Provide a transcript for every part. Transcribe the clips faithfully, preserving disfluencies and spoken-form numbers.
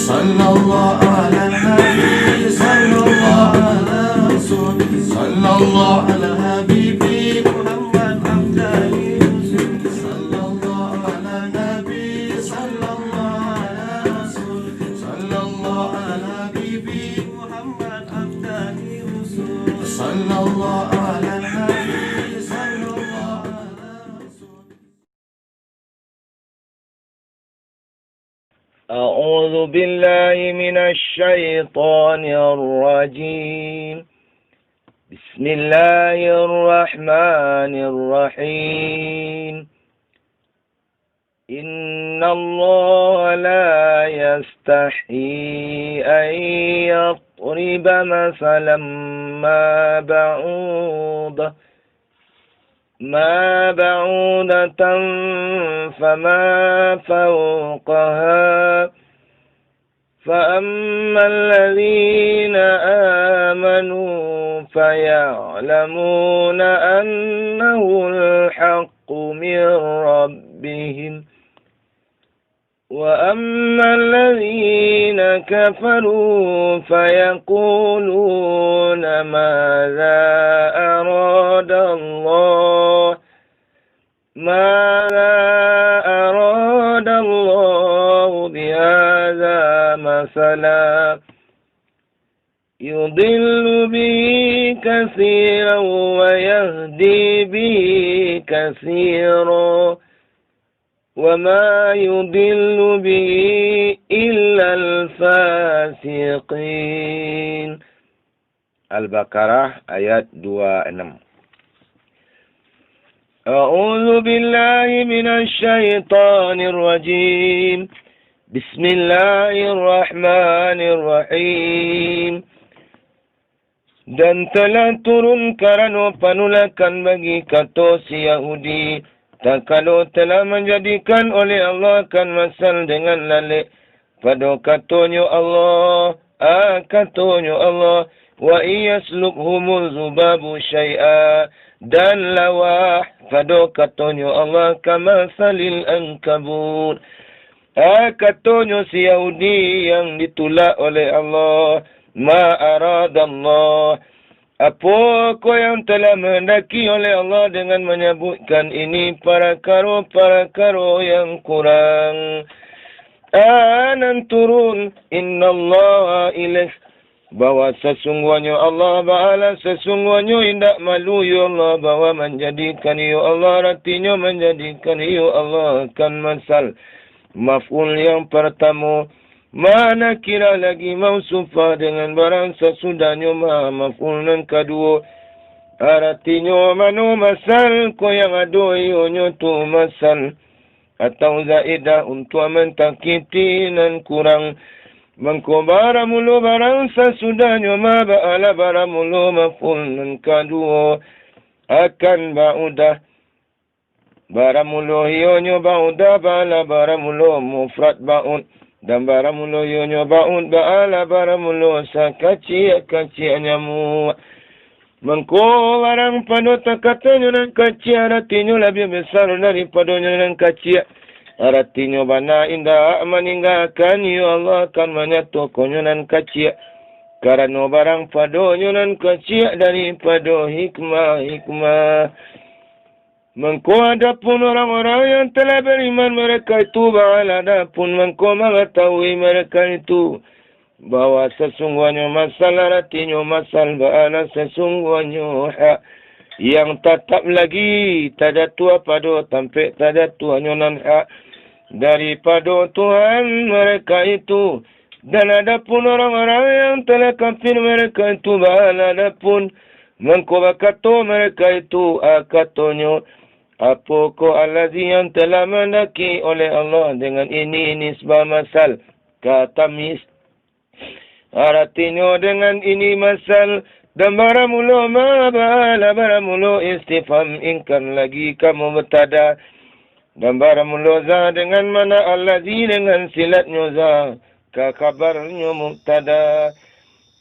Sallallahu ala nabi, sallallahu ala rasul, sallallahu ala habibi Muhammad abdali rasul. Sallallahu ala nabi, sallallahu ala rasul, sallallahu ala habibi Muhammad abdali rasul. Sallallahu ala nabi, sallallahu ala rasul. أعوذ بالله من الشيطان الرجيم. بسم الله الرحمن الرحيم. إن الله لا يستحيي أن يضرب مثلا ما بعوضة ما بعوضة فما فوقها، فأما الذين آمنوا فيعلمون أنه الحق من ربهم، وأما الذين كفروا فيقولون ماذا أراد الله، ماذا أراد الله بهذا مثلا، يضل به كثيرا ويهدي به كثيرا، وما يضل به إلا الفاسقين. Al-Baqarah ayat dua enam. أعوذ بالله من الشيطان الرجيم. بسم الله الرحمن الرحيم. Dan telah turun karano panolakan bagi kato si Yahudi, takalo telah manjadikan oleh Allah kan masal dengan lalek, pado katonyo Allah, a, katonyo Allah, "Wa in yaslubhumuz zubabu syai'a," dan lawah, pado katonyo Allah, "kamasalil ankabut." A, katonyo si Yahudi yang ditulak oleh Allah, "Ma aradallah." Apokoh yang telah mahendaki oleh Allah dengan manyabuikkan ini parakaro-parakaro yang kurang? A, nan turun, "Innallaha ilaih," bahwa sasungguahnyo Allah Ba'ala, sasungguahnyo indak malu iyo Allah bahwa manjadikan iyo Allah, aratinyo manjadikan iyo Allah kan masal. Maf'ul yang partamo, ma nakirah lagi mausufah dengan barang sasudahnyo ma maf'ul nan kaduo. Aratinyo mano masal ko yang ado iyonyo tu masal, atau zaidah untuak mantakiti nan kurang. Mangko baramulo barang sasudahnyo ma Ba'ala baramulo maf'ul nan kaduo akan ba'udah. Baramulo iyonyo ba'udah Ba'ala baramulo mufrad ba'ud, dan baramulo iyonyo ba'ud Ba'ala baramulo sakaciak-kaciak nyamuak. Mangko barang pado takatanyo nan kaciak, aratinyo labiah besar daripadonyo nan kaciak. Aratinyo bana indak maninggakan iyo Allah kan manyatokannyo nan kaciak, karano barang padonyo nan kaciak daripado hikmah-hikmah. Mangko adapun urang-urang yang telah bariman, mereka itu Ba'ala adapun mangko mangatahui mereka itu bahwa sasungguahnyo masal, aratinyo masal Ba'ala sasungguahnyo hak yang tatap lagi tadatua pado tampek tadatuanyo nan hak daripado Tuhan mereka itu. Dan adapun urang-urang yang telah kafir, mereka itu Ba'ala adapun mangko bakato mereka itu, a, katonyo, "Apokoh allazi yang telah mahendaki oleh Allah dengan ini nisbah masal ka tamyiz?" Aratinyo dengan ini masal, dan baramulo ma Ba'ala baramulo istifham ingkar lagi ka mubtada, dan baramulo za dengan mana allazi dengan silatnyo za ka kabarnyo mubtada.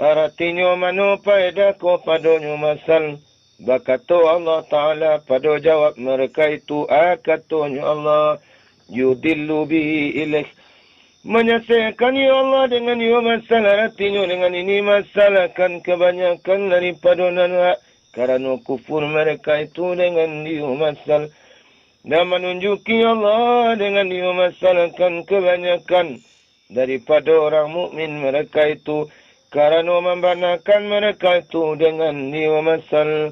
Aratinyo mano paedah ko padonyo masal? Bakato Allah Ta'ala pado jawab mereka itu, a, katonyo Allah, "Yudillu bihi ilaih." Manyasekan iyo Allah dengan iyo masal, aratinyo dengan ini masal akan kabanyakan daripado nan hak, karano kufur mereka itu dengan iyo masal. Dan manunjuki Allah dengan iyo masal akan kabanyakan daripado orang mukmin mereka itu, karano mambanakan mereka itu dengan iyo masal.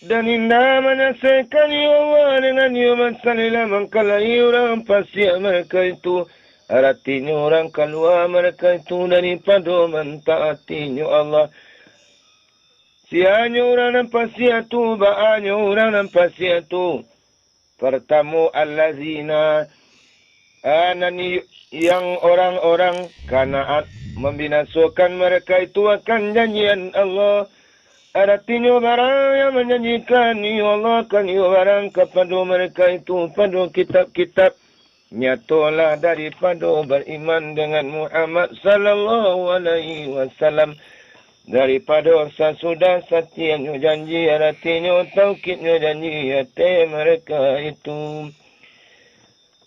Dan indak manyasekan iyo Allah dengan iyo masal, ilah mangkalahi urang pasiak mereka itu, aratinyo urang kalua mereka itu daripado mantaatinyo Allah. Sianyo urang nan pasiak tu, baanyo urang nan pasiak tu. Partamo, allazina, a, nan i-, yang orang-orang Kanaat mambinasokan mereka itu akan janjian Allah. Aratinyo, barang yang manjanjikan iyo Allah akan iyo barang kapado mereka itu pado kitab-kitab, nyatolah daripado bariman dengan Muhammad sallallahu alaihi wasallam, daripado sasudah satianyo janji, aratinyo taukidnyo janji ateh mereka itu.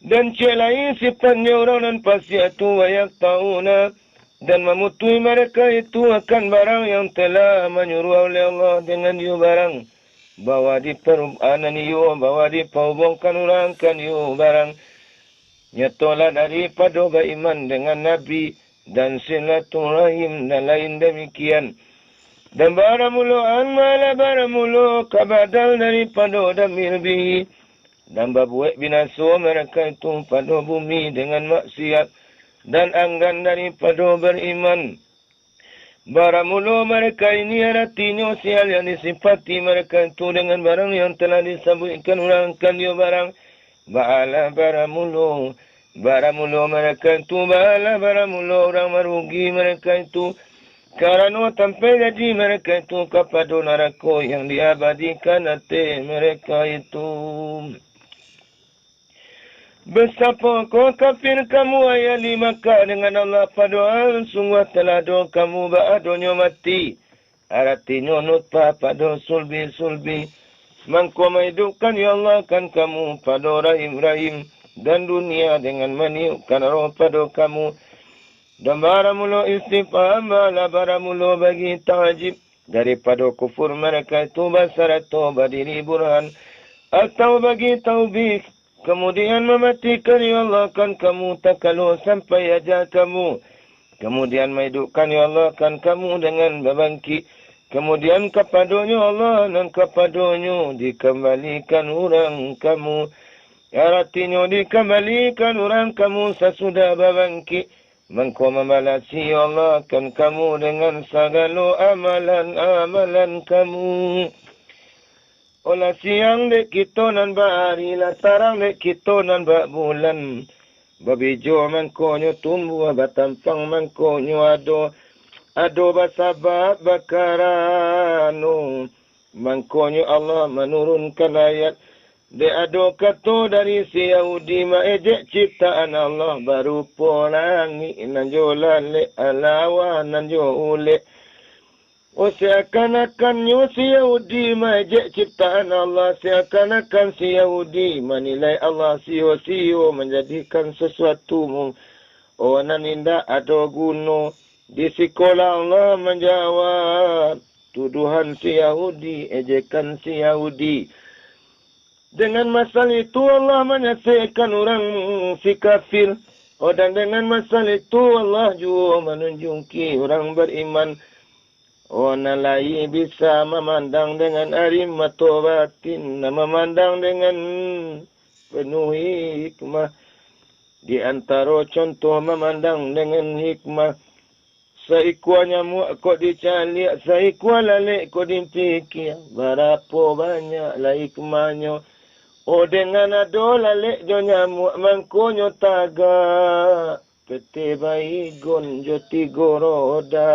Dan ciek lai sipatnyo urang nan pasiak tu, wayaktauna, dan mamutuih mereka itu akan barang yang telah manyuruah oleh Allah dengan iyo barang, bahwa diparu-, anan iyo, bahwa dipahubungkan urang kan iyo barang, nyatolah daripado baiman dengan Nabi, dan silaturahim, dan lain damikian. Dan baramulo an, malah baramulo ka badal daripado damir bihi, dan babuek binaso mereka itu pado bumi dengan maksiat, dan anggan daripado bariman. Baramulo mereka ini, aratinyo sial yang disipati mereka itu dengan barang yang telah disabuikkan urang kan iyo barang, baalah baramulo, baramulo mereka itu, baalah baramulo urang marugi mereka itu, karano tampek jadi mereka itu kapado narako yang diabadikan ateh mereka itu. Basapokoh kafir kamu, ayah lima ka dengan Allah, padohal sungguah talado kamu baadonyo mati, aratinyo nutfah pado sulbi-sulbi, mangko maidupkan yo Allah kan kamu pado rahim-rahim, dan dunia dengan maniupkan roh pado kamu. Dan baramulo istifham, bala baramulo bagi taajib, daripado kufur mereka itu basarato badiri burhan, atau bagi taubih, kamudian mamatikan yo Allah kan kamu takalo sampai ajal kamu, kamudian maidupkan yo Allah kan kamu dengan babangkik, kamudian kapadonyo Allah nan kapadonyo dikambalikan urang kamu, aratinyo dikambalikan urang kamu sasudah babangkik, mangko mambalasi Allah kan kamu dengan sagalo amalan-amalan kamu. Olah siang dek kito nan baari, lah tarang dek kito nan babulan. Babijo mangkonyo tumbuah, batampang mangkonyo ado, ado basabab bakarano. Mangkonyo Allah manurunkan ayat, dek ado kato dari si Yahudi maejek ciptaan Allah, barupo langik nan jo lalek, alawa nan jo ulek. Oh, seakan-akannyo si Yahudi maejek ciptaan Allah, seakan-akan si Yahudi manilai Allah sio-sio manjadikan sasuatu mu-, oh, nan indak ado guno. Di sikolah Allah manjawab tuduhan si Yahudi, ejekan si Yahudi. Dengan masal itu Allah manyasekkan urang si kafir. Oh, dan dengan masal itu Allah juo manunjuki urang bariman. Oh, nan lai bisa mamandang dengan ari mato batin, nan mamandang dengan penuh hikmah. Di antaro contoh mamandang dengan hikmah, saikua nyamuak kok dicaliak, saikua lalek kok dipikia, barapo banyak lah hikmahnyo. Oh, dengan ado lalek jo nyamuak, mangkonyo tagak P T Baygon jo tigo roda.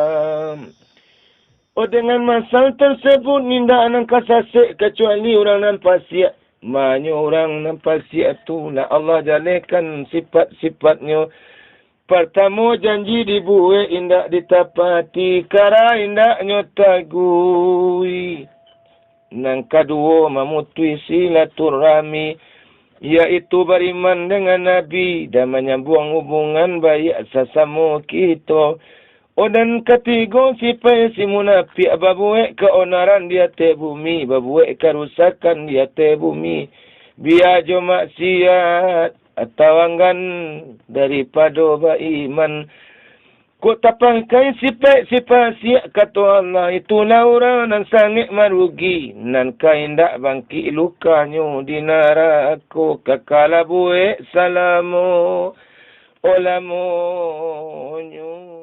Oh, dengan masal tersebut, indak nan ka sasek kacuali urang nan pasiak. Manyo urang nan pasiak tu lah Allah jalekan sifat-sifatnyo. Partamo, janji dibuek indak ditapati, kara indaknyo taguih. Nan kaduo, mamutuih silaturahmi. yaitu bariman dengan Nabi dan manyambuang hubungan baiak sasamo kito. Oh, nan katigo, sipaik si munapiak babuek kaonaran di ateh bumi, babuek karusakan di ateh bumi, bia jo maksiat atau anggan daripado baiman. Kok tapakai sipaik si pasiak, kato Allah, itulah urang nan sangaik marugi, nan ka indak bangkik lukanyo di narako, kakal buek salamo-lamonyo.